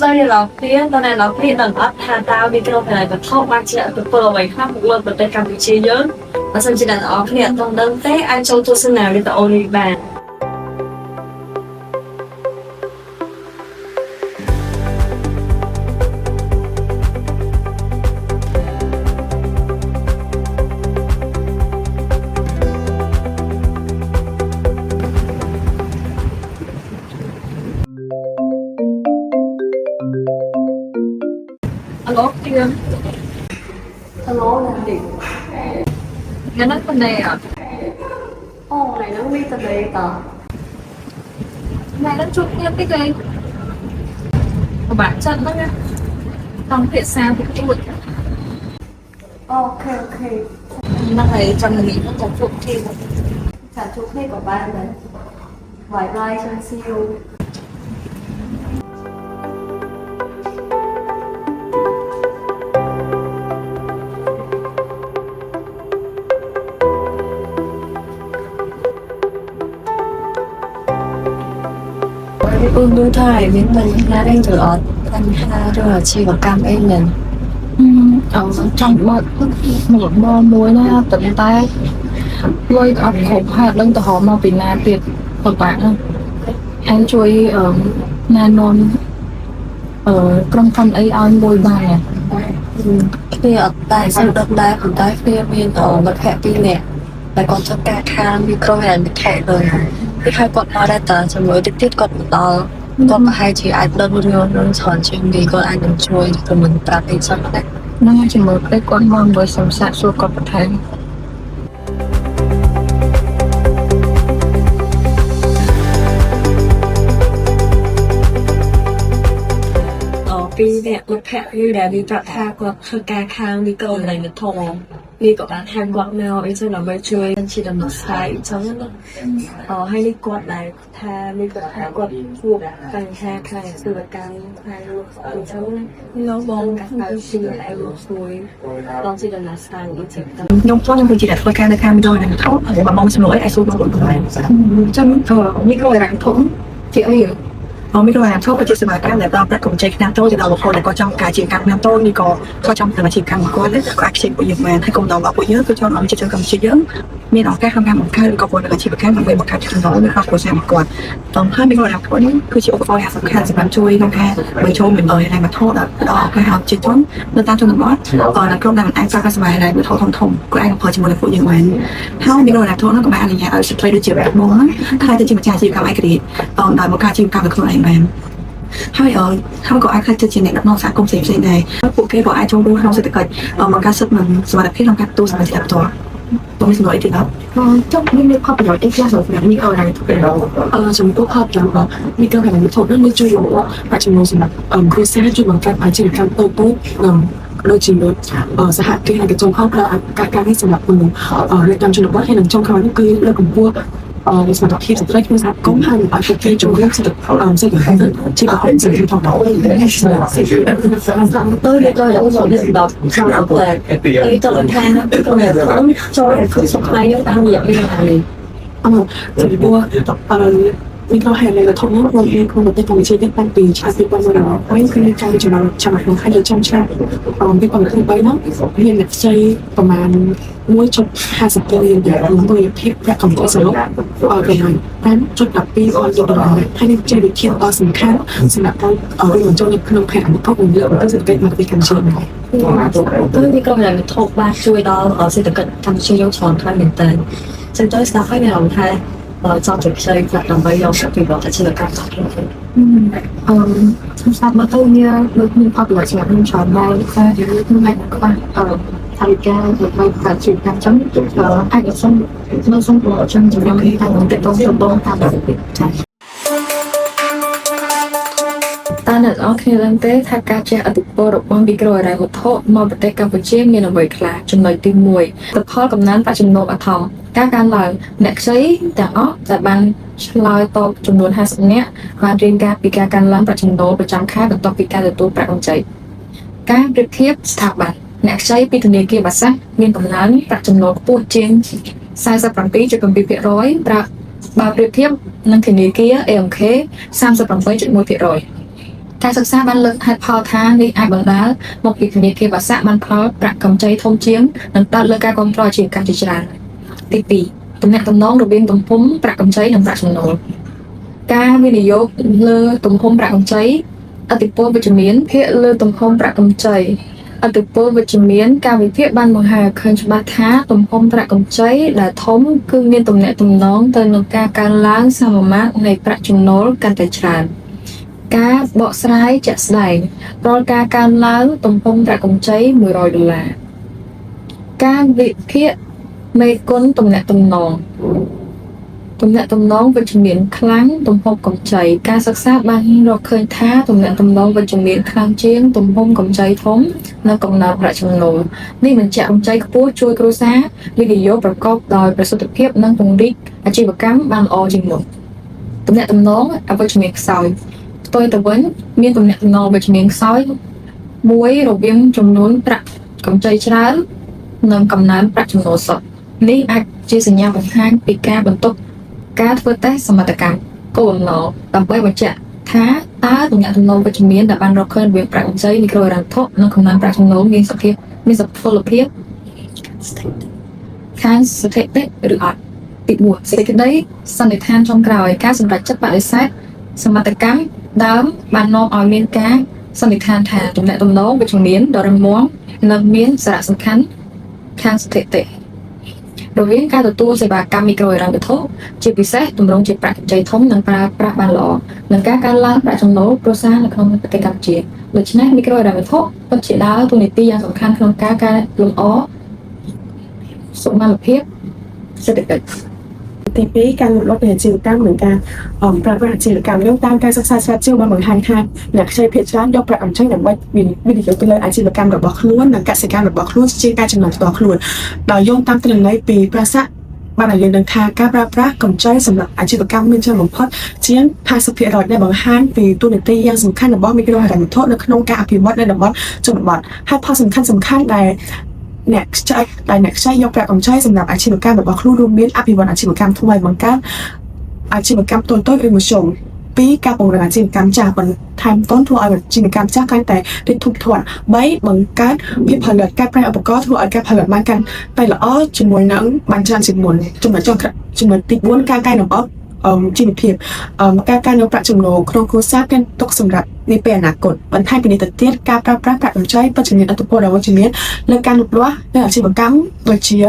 ស្តីអ្នកនរគ្នាតើអ្នកនរគ្នាដឹងអត់ថាតើមីក្រូហិរញ្ញវត្ថុបានជះឥទ្ធិពលអ្វីខ្លះមកលើប្រទេសកម្ពុជាយើងបើសិនជាអ្នកនរគ្នាអត់ទាន់ដឹងទេអាចចូលទស្សនាវីដេអូនេះបាន អាឡូទៀមអាឡូណាទីថ្ងៃហ្នឹងតនេអត់អូថ្ងៃហ្នឹងមានតនេតថ្ងៃហ្នឹងជួបគ្នាតិចឯងពិបាកចិត្តហ្នឹងណាតង់ភាសាតិចតួច OK OK ហ្នឹងហើយចង់និយាយហ្នឹងក៏ជួបគ្នា ចាជួបគ្នាក៏បានដែរ Bye bye ចាំ see you. អឺមើលថាឯងមានបញ្ហាអីទៅអត់បញ្ហារឿងអាជីវកម្មអីហ្នឹង អឺចង់បើកមុខរបរមួយណាប៉ុន្តែលុយក៏អត់គ្រប់ហើយអត់ដឹងទៅរកមកពីណាទៀតពិបាកណាស់ឯងជួយអឺណែនាំអឺក្រុមហ៊ុនអីឲ្យមួយបានទេ គ្នាអត់តែសូវដឹងដែរប៉ុន្តែគ្នាមានអមិត្តភក្តិពីរនាក់តែគាត់ធ្វើការខាងមីក្រូហិរញ្ញវត្ថុเลยពីហើយគាត់មកដែរតើជាមួយតិចទៀតគាត់មកដល់គាត់ប្រហែលជាអាចដឹងរឿងនឹងច្រើនជាងនេះគាត់អាចនឹងជួយទៅមិនប្រាប់អីចឹងដែរ ហ្នឹងហើយជាមួយពេលគាត់មកមើលសំសាកសួរគាត់បន្ថែម អពីរនាក់មិត្តភក្តិគឺដែលវាប្រាប់ថាគាត់ធ្វើការខាងមីក្រូហិរញ្ញវត្ថុនេះក៏បានហៅគាត់មកអីចឹងដើម្បីជួយជាដំណោះស្រាយអញ្ចឹងណាអហើយនេះគាត់ដែលថាមានគាត់ថាគាត់ជួបបញ្ហាខាងអាជីវកម្មខាងលក់អញ្ចឹងណា លោកបង កាត់ទៅជាដែលមកជួយដល់ជាដំណោះស្រាយអញ្ចឹងទៅ ខ្ញុំផ្ទាល់ខ្ញុំគឺជាអ្នកធ្វើការនៅខាងមីក្រូហិរញ្ញវត្ថុបើបងសំណួរអីអាចសួរបងខ្លួនឯង ចឹងអឺមីក្រូហិរញ្ញវត្ថុជាអី អមីក្រូហិរញ្ញវត្ថុគឺជាសេវាកម្មដែលផ្ដល់ប្រាក់កម្ចីខ្នាតតូចទៅដល់បុគ្គលដែលគាត់ចង់ការអាជីវកម្មខ្នាតតូចឬក៏គាត់ចង់ធ្វើអាជីវកម្មរបស់គាត់គាត់អាចខ្ចីពួកយើងបានហើយគោលដៅរបស់ពួកយើងគឺចង់ឲ្យប្រជាជនកម្ពុជាយើងមានឱកាសក្នុងការបង្កើតឬក៏ពង្រឹងអាជីវកម្មដើម្បីបង្កើតចំណូលនៅក្នុងគ្រួសាររបស់គាត់តំហើយមីក្រូហិរញ្ញវត្ថុនេះគឺជាឧបករណ៍យ៉ាងសំខាន់សម្រាប់ជួយក្នុងការបញ្ចូលមីក្រូហិរញ្ញវត្ថុដល់ដល់ឱកាសឲ្យប្រជាជននៅតាមជនបទនៅក្រុមដែលមិនអាចប្រើប្រាស់សេវាហិរញ្ញវត្ថុធំៗគាត់អាចប្រើជាមួយនឹងពួកយើងបានហើយមីក្រូហិរញ្ញវត្ថុនោះក៏បានអនុញ្ញាតឲ្យស្ត្រីដូចជាបងហ្នឹងក្លាយទៅជាម្ចាស់អាជីវកម្មឯករាជ្យដោយបង្កើតអាជីវកម្មដោយខ្លួនឯងបាន ហើយអឺហើយក៏អាចក្លាយទៅជាអ្នកដឹកនាំសហគមន៍ផ្សេងៗដែរហើយពួកគេក៏អាចចូលរួមក្នុងសេដ្ឋកិច្ចបង្កើតសិទ្ធិនិងសមត្ថភាពក្នុងការទទួលសម្រេចចិត្តផ្ទាល់បងមានសំណួរអីទៀតអត់ ចុះមានផលប្រយោជន៍អីខ្លះសម្រាប់មីក្រូហិរញ្ញវត្ថុ អឺចំពោះផលប្រយោជន៍របស់មីក្រូហិរញ្ញវត្ថុនោះវាជួយលម្អប្រាក់ចំណូលសម្រាប់អឺគ្រួសារជួយបង្កើតអាជីវកម្មតូចៗនិងដូចជាសហគ្រាសឯកជនផងផ្ដល់ឱកាសការងារសម្រាប់មនុស្សនៅតាមជនបទហើយនិងចុងក្រោយនោះគឺលើកកម្ពស់អឺសមត្ថភាពស្ត្រីក្នុងសហគមន៍ហើយឲ្យពួកគេចូលរួមសេដ្ឋកិច្ចជាប្រព័ន្ធសេដ្ឋកិច្ចផងដែរ ទៅនេះក៏យកមកដល់ចាំអត់តែទៅទៅថាទៅចូលគឺសុខខ្មែរយើងតាមរយៈនេះនេះ អឺចំពោះអឺមីក្រូហិរញ្ញវត្ថុនោះក្នុងក្នុងប្រទេសកម្ពុជាយើងតាំងពីឆ្នាំ2018គឺការរីកចម្រើនចាំក្នុងខែដល់ឆ្នាំ2023នោះមានអ្នកខ្ចីប្រមាណ1.50លានដុល្លារក្នុងរូបភាពប្រាក់កម្ចីសរុបប្រមាណ5.12លានដុល្លារហើយនេះជាវិធានដ៏សំខាន់សម្រាប់ការរួមបញ្ចូលនៅក្នុងផែនអភិវឌ្ឍនិងលើកកម្ពស់សេដ្ឋកិច្ចរបស់ប្រទេសកម្ពុជាដែរ គឺមីក្រូហិរញ្ញវត្ថុបានជួយដល់សេដ្ឋកិច្ចកម្ពុជាយើងច្រើនខ្លាំងមែនទែនចឹងទៅស្ដាប់ហើយមានអារម្មណ៍ថាចង់ទៅខ្ចីប្រាក់ដើម្បីយកទៅពិវត្តអាជីវកម្មរបស់ខ្លួន អឺខ្ញុំស្ដាប់មកទៅវាដូចមានផលប្រយោជន៍សម្រាប់ខ្ញុំច្រើនដែរតែខ្ញុំអាចខ្វះអឺថវិកាដើម្បីបង្កើតអាជីវកម្មចឹងអាចសុំនៅសុំប្រចឹងចំណងតាមនឹងតទៅបងតាមចា តើអ្នកនរគ្នាដឹងទេថាការជះឥទ្ធិពលរបស់មីក្រូហិរញ្ញវត្ថុមកប្រទេសកម្ពុជាមានអ្វីខ្លះចំណុចទី1លទ្ធផលកំណើនប្រាក់ចំណូលបឋមការកើនឡើងអ្នកខ្ចីទាំងអស់ដែលបានឆ្លើយតបចំនួន50នាក់បានរាយការណ៍ពីការកើនឡើងប្រាក់ចំណូលប្រចាំខែបន្ទាប់ពីការទទួលប្រាក់កម្ចីការប្រៀបធៀបស្ថាប័នអ្នកខ្ចីពីធនាគារបាសាសមានកំណើនប្រាក់ចំណូលខ្ពស់ជាង47.7%ប្រាក់បើប្រៀបធៀបនឹងធនាគារ AMK 38.1% ការសិក្សាបានលើកហេតុផលថានេះអាចបណ្ដាលមកពីធនាគារបាសាក់បានផ្ដល់ប្រាក់កម្ចីធំជាងនិងផ្ដោតលើការគ្រប់គ្រងអាជីវកម្មជាច្រើនទី2ទំនាក់ទំនងរវាងទំហំប្រាក់កម្ចីនិងប្រាក់ចំណូលការវិនិយោគលើទំហំប្រាក់កម្ចីឥទ្ធិពលវិជ្ជមានភាគលើទំហំប្រាក់កម្ចីឥទ្ធិពលវិជ្ជមានការវិភាគបានបង្ហាញឲ្យឃើញច្បាស់ថាទំហំប្រាក់កម្ចីដែលធំគឺមានទំនាក់ទំនងទៅនឹងការកើនឡើងសមាមាត្រនៃប្រាក់ចំណូលកាន់តែច្រើនការបកស្រាយជាក់ស្ដែងរាល់ការកើនឡើងទំហំប្រាក់កម្ចី100ដុល្លារការវិភាគមេគុណទំនាក់ទំនងទំនាក់ទំនងវិជ្ជមានខ្លាំងទំហំកម្ចីការសិក្សាបានរកឃើញថាទំនាក់ទំនងវិជ្ជមានខ្លាំងជាងទំហំកម្ចីធំនិងកំណើនប្រាក់ចំណូលនេះបញ្ជាក់កម្ចីខ្ពស់ជួយគ្រួសារវិនិយោគប្រកបដោយប្រសិទ្ធភាពនិងពង្រីកអាជីវកម្មបានល្អជាងមុនទំនាក់ទំនងអវិជ្ជមានខ្សោយផ្ទុយទៅវិញមានទំនាក់ទំនងវិជ្ជមានខ្សោយមួយរវាងចំនួនប្រាក់កម្ចីច្រើននិងកំណើនប្រាក់ចំណូលសុទ្ធនេះអាចជាសញ្ញាបង្ហាញពីការបន្ទុកការធ្វើតេស្តសមត្ថកម្មគោលបំណងដើម្បីបញ្ជាក់ថាតើទំនាក់ទំនងវិជ្ជមានដែលបានរកឃើញរវាងប្រាក់កម្ចីមីក្រូហិរញ្ញវត្ថុនិងកំណើនប្រាក់ចំណូលមានសភាពមានសុពលភាពខាងស្ថិតិឬអត់ទី4សេចក្តីសន្និដ្ឋានចុងក្រោយការសម្រេចចិត្តបដិសេធសមត្ថកម្មដើមបាននាំឲ្យមានការសន្និដ្ឋានថាទំនាក់ទំនងវិជ្ជមានដ៏រឹងមាំនិងមានសារៈសំខាន់ខាងស្ថិតិរវាងការទទួលសេវាកម្មមីក្រូហិរញ្ញវត្ថុជាពិសេសទម្រង់ជាប្រាក់កម្ចីធំនិងប្រើប្រាស់បានល្អនិងការកើនឡើងប្រាក់ចំណូលគ្រួសារនៅក្នុងប្រទេសកម្ពុជាដូច្នេះមីក្រូហិរញ្ញវត្ថុពិតជាដើរតួនាទីយ៉ាងសំខាន់ក្នុងការកែលម្អសុខុមាលភាពសេដ្ឋកិច្ច ទី2ការលូតលាស់នៃអាជីវកម្មនិងការអមប្រើប្រាស់អាជីវកម្មយើងតាមការសិក្សាស្រាវជ្រាវបានបង្ហាញថាអ្នកខ្ចីភាគច្រើនយកប្រាក់កម្ចីដើម្បីវិនិយោគទៅលើអាជីវកម្មរបស់ខ្លួននិងកសិកម្មរបស់ខ្លួនជាការចំណាយផ្ទាល់ខ្លួនដោយយោងតាមទិន្នន័យពីប្រាសាទបានឲ្យយើងដឹងថាការប្រើប្រាស់កម្ចីសម្រាប់អាជីវកម្មមានច្រើនបំផុតជាង50%ដែលបង្ហាញពីតួនាទីយ៉ាងសំខាន់របស់មីក្រូហិរញ្ញវត្ថុនៅក្នុងការអភិវឌ្ឍនៅតំបន់ជនបទហើយផលសំខាន់សំខាន់ដែលអ្នកខ្ចីដែលអ្នកខ្ចីយកប្រាក់កម្ចីសម្រាប់អាជីវកម្មរបស់ខ្លួនរួមមានអភិវឌ្ឍអាជីវកម្មថ្មីបង្កើតអាជីវកម្មតូចៗឬមធ្យមពីរការពង្រឹងអាជីវកម្មចាស់បន្ថែមទុនធ្វើឲ្យអាជីវកម្មចាស់កាន់តែរីកធំធាត់3បង្កើតភាពផលិតកែប្រែឧបករណ៍ធ្វើឲ្យការផលិតបានកាន់តែល្អជាមួយនឹងបានច្រើនជាងមុនចំណុចចុងក្រោយចំណុចទី4ការកែលម្អអឺជីវភាពអឺការកើននូវប្រាក់ចំណូលក្នុងគ្រួសារមានទុកសម្រាប់នាពេលអនាគតបន្ថែមពីនេះទៅទៀតការប្រើប្រាស់ប្រាក់កម្ចីពិតជាមានឥទ្ធិពលដ៏វិជ្ជមានលើការលូតលាស់នៃអាជីវកម្មដូចជា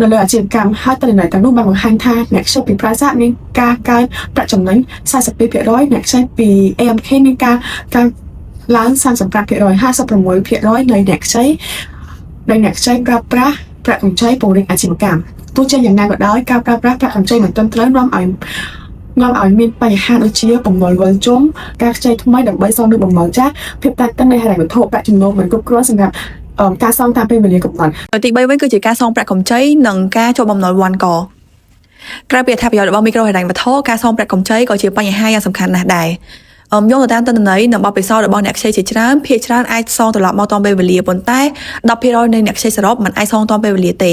នៅលើអាជីវកម្មហើយទិន្នន័យទាំងនោះបានបង្ហាញថាអ្នកខ្ចីពីប្រាសាទមានការកើនប្រាក់ចំណេញ42%អ្នកខ្ចីពី AMK មានការកើនឡើង35% 56%នៃអ្នកខ្ចីនៃអ្នកខ្ចីប្រើប្រាស់ប្រាក់កម្ចីពង្រីកអាជីវកម្មទោះជាយ៉ាងណាក៏ដោយការប្រើប្រាស់ប្រាក់កម្ចីមិនត្រឹមត្រូវនាំឲ្យមានបញ្ហាដូចជាបំណុលវិលជុំការខ្ចីថ្មីដើម្បីសងនឹងបំណុលចាស់ភាពតានតឹងនៃហិរញ្ញវត្ថុប្រាក់ចំណូលមិនគ្រប់គ្រាន់សម្រាប់អឺការសងតាមពេលវេលាកំណត់ ទី3វិញគឺជាការសងប្រាក់កម្ចីនិងការជាប់បំណុលវ័ណ្ឌកក្រៅពីអត្ថប្រយោជន៍របស់មីក្រូហិរញ្ញវត្ថុការសងប្រាក់កម្ចីក៏ជាបញ្ហាយ៉ាងសំខាន់ណាស់ដែរអមយោងទៅតាមទិន្នន័យនិងបទពិសោធន៍របស់អ្នកខ្ចីជាច្រើនភាគច្រើនអាចសងត្រឡប់មកទាន់ពេលវេលាប៉ុន្តែ10%នៃអ្នកខ្ចីសរុបមិនអាចសងទាន់ពេលវេលាទេ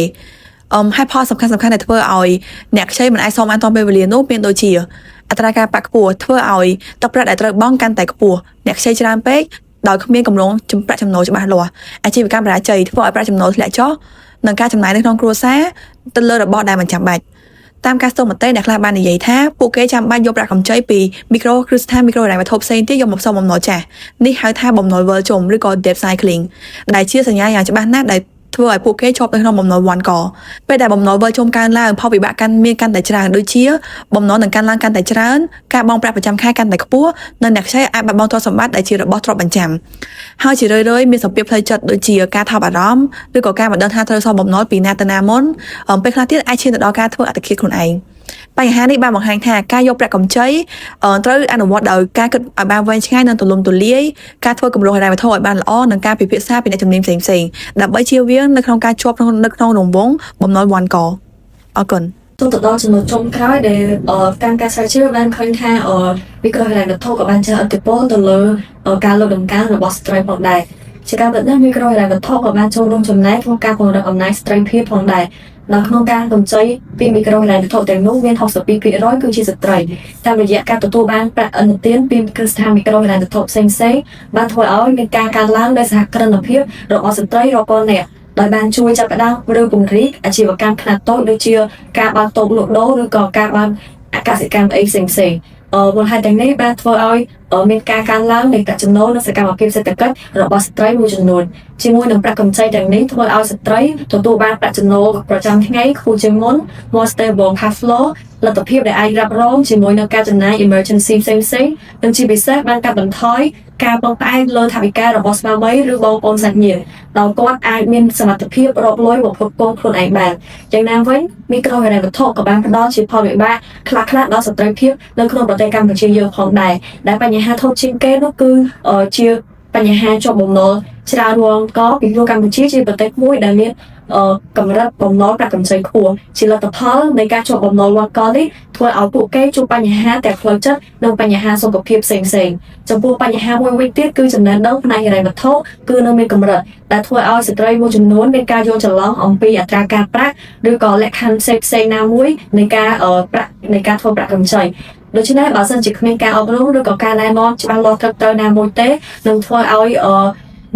អមហើយផលសំខាន់សំខាន់ដែលធ្វើឲ្យអ្នកខ្ចីមិនអាចសងបានទាន់ពេលវេលានោះមានដូចជាអត្រាការប្រាក់ខ្ពស់ធ្វើឲ្យទឹកប្រាក់ដែលត្រូវបង់កាន់តែខ្ពស់អ្នកខ្ចីច្រើនពេកដោយគ្មានកម្រងចំប្រាក់ចំណូលច្បាស់លាស់អាជីវកម្មបរាជ័យធ្វើឲ្យប្រាក់ចំណូលធ្លាក់ចុះនិងការចំណាយនៅក្នុងគ្រួសារទៅលើរបស់ដែលមិនចាំបាច់តាមការស្ទង់មតិអ្នកខ្លះបាននិយាយថាពួកគេចាំបាច់យកប្រាក់កម្ចីពីមីក្រូគ្រឹះស្ថានមីក្រូហិរញ្ញវត្ថុផ្សេងទៀតយកមកសងបំណុលចាស់នេះហៅថាបំណុលវិលជុំឬក៏ debt cycling ដែលជាសញ្ញាយ៉ាងច្បាស់ណាស់ដែលធ្វើឲ្យពួកគេជាប់នៅក្នុងបំណុលវ័ណ្ឌកពេលដែលបំណុលវិលជុំកើនឡើងផលវិបាកកាន់មានកាន់តែច្រើនដូចជាបំណុលនឹងកើនឡើងកាន់តែច្រើនការបង់ប្រាក់ប្រចាំខែកាន់តែខ្ពស់និងអ្នកខ្ចីអាចបាត់បង់ទ្រព្យសម្បត្តិដែលជារបស់ទ្រព្យបញ្ចាំហើយជារឿយៗមានសម្ពាធផ្លូវចិត្តដូចជាការថប់អារម្មណ៍ឬក៏ការមិនដឹងថាត្រូវសងបំណុលពីណាទៅណាមុនពេលខ្លះទៀតអាចឈានទៅដល់ការធ្វើអត្តឃាតខ្លួនឯងបញ្ហានេះបានបង្ហាញថាការយកប្រាក់កម្ចីត្រូវអនុវត្តដោយការគិតឲ្យបានវែងឆ្ងាយនិងទូលំទូលាយការធ្វើគម្រោងហិរញ្ញវត្ថុឲ្យបានល្អនិងការពិភាក្សាពីអ្នកជំនាញផ្សេងៗដើម្បីជៀសវាងនៅក្នុងការជាប់នៅក្នុងរង្វង់បំណុលវ័ណ្ឌកអរគុណ ចូលទៅដល់ចំណុចចុងក្រោយដែលតាមការស្រាវជ្រាវបានឃើញថាមីក្រូហិរញ្ញវត្ថុក៏បានជះឥទ្ធិពលទៅលើការលើកតម្កើងរបស់ស្ត្រីផងដែរ។ ជាការពិតណាស់មីក្រូហិរញ្ញវត្ថុក៏បានចូលរួមចំណែកក្នុងការពង្រឹងអំណាចស្ត្រីភាពផងដែរនៅក្នុងការកម្ចីពីមីក្រូហិរញ្ញវត្ថុទាំងនោះមាន62%គឺជាស្ត្រីតាមរយៈការទទួលបានប្រាក់ឥណទានពីគ្រឹះស្ថានមីក្រូហិរញ្ញវត្ថុផ្សេងៗបានធ្វើឲ្យមានការកើនឡើងនៃសហគ្រិនភាពរបស់ស្ត្រីរាប់ពាន់នាក់ដោយបានជួយចាប់ផ្ដើមឬពង្រីកអាជីវកម្មខ្នាតតូចដូចជាការបើកតូបលក់ដូរឬក៏ការបើកអកសិកម្មអីផ្សេងៗអឺមូលហេតុទាំងនេះបានធ្វើឲ្យមានការកើនឡើងនៃប្រាក់ចំណូលនិងសកម្មភាពសេដ្ឋកិច្ចរបស់ស្ត្រីមួយចំនួនជាមួយនឹងប្រាក់កម្ចីទាំងនេះធ្វើឲ្យស្ត្រីទទួលបានប្រាក់ចំណូលប្រចាំថ្ងៃខ្ពស់ជាងមុន more stable cash flow លទ្ធភាពដែលអាចរ៉ាប់រងជាមួយនឹងការចំណាយ emergency ផ្សេងៗនិងជាពិសេសបានកាត់បន្ថយការពឹងផ្អែកលើថវិការបស់ស្វាមីឬបងប្អូនសាច់ញាតិដោយគាត់អាចមានសមត្ថភាពរកលុយមកផ្គត់ផ្គង់ខ្លួនឯងបានយ៉ាងណាវិញមីក្រូហិរញ្ញវត្ថុក៏បានផ្ដល់ជាផលវិបាកខ្លះៗដល់ស្ត្រីភាពនៅក្នុងប្រទេសកម្ពុជាយើងផងដែរដែលបញ្ហាធំជាងគេនោះគឺជាបញ្ហាជាប់បំណុលច្រើនវងកពីព្រោះកម្ពុជាជាប្រទេសមួយដែលមានកម្រិតបំណុលប្រាក់កម្ចីខ្ពស់ជាលទ្ធផលនៃការជាប់បំណុលវណ្ឌកនេះធ្វើឲ្យពួកគេជួបបញ្ហាទាំងផ្លូវចិត្តនិងបញ្ហាសុខភាពផ្សេងៗចំពោះបញ្ហាមួយវិញទៀតគឺចំណេះដឹងផ្នែកហិរញ្ញវត្ថុគឺនៅមានកម្រិតដែលធ្វើឲ្យស្ត្រីមួយចំនួនមានការយល់ច្រឡំអំពីអត្រាការប្រាក់ឬក៏លក្ខខណ្ឌផ្សេងៗណាមួយនៃការប្រាក់នៃការធ្វើប្រាក់កម្ចីដូច្នេះបើសិនជាគ្មានការអប់រំឬក៏ការណែនាំច្បាស់លាស់ត្រឹមត្រូវណាមួយទេនឹងធ្វើឲ្យ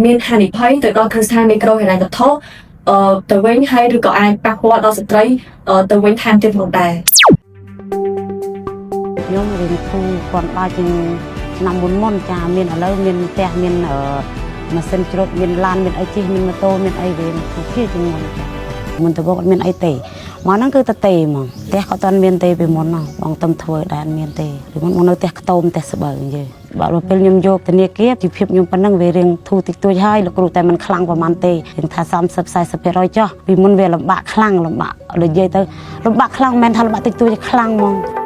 មានហានិភ័យទៅដល់គ្រឹះស្ថានមីក្រូហិរញ្ញវត្ថុអឺទៅវិញហើយឬក៏អាចប៉ះពាល់ដល់ស្ត្រីទៅវិញថែមទៀតផងដែរ ខ្ញុំរៀនធូរគាត់ដល់ជាងឆ្នាំមុនមុនចាមានឥឡូវមានផ្ទះមានអឺម៉ាស៊ីនច្រូតមានឡានមានអីជិះមានម៉ូតូមានអីវាធូរជាងមុនចាមុនទៅអត់មានអីទេមកហ្នឹងគឺតទេហ្មងផ្ទះក៏អត់មានទេពីមុនហ្នឹងបងតំធ្វើដែរអត់មានទេពីមុនបងនៅផ្ទះខ្ទមផ្ទះស្បូវនិយាយបើដល់ពេលខ្ញុំយកធនាគារជីវភាពខ្ញុំប៉ុណ្ណឹងវារៀងធូរតិចតួចហើយលោកគ្រូតែមិនខ្លាំងប្រហែលទេរៀងថា30 40%ចុះពីមុនវាលំបាកខ្លាំងលំបាកនិយាយទៅលំបាកខ្លាំងមិនមែនថាលំបាកតិចតួចទេខ្លាំងហ្មង។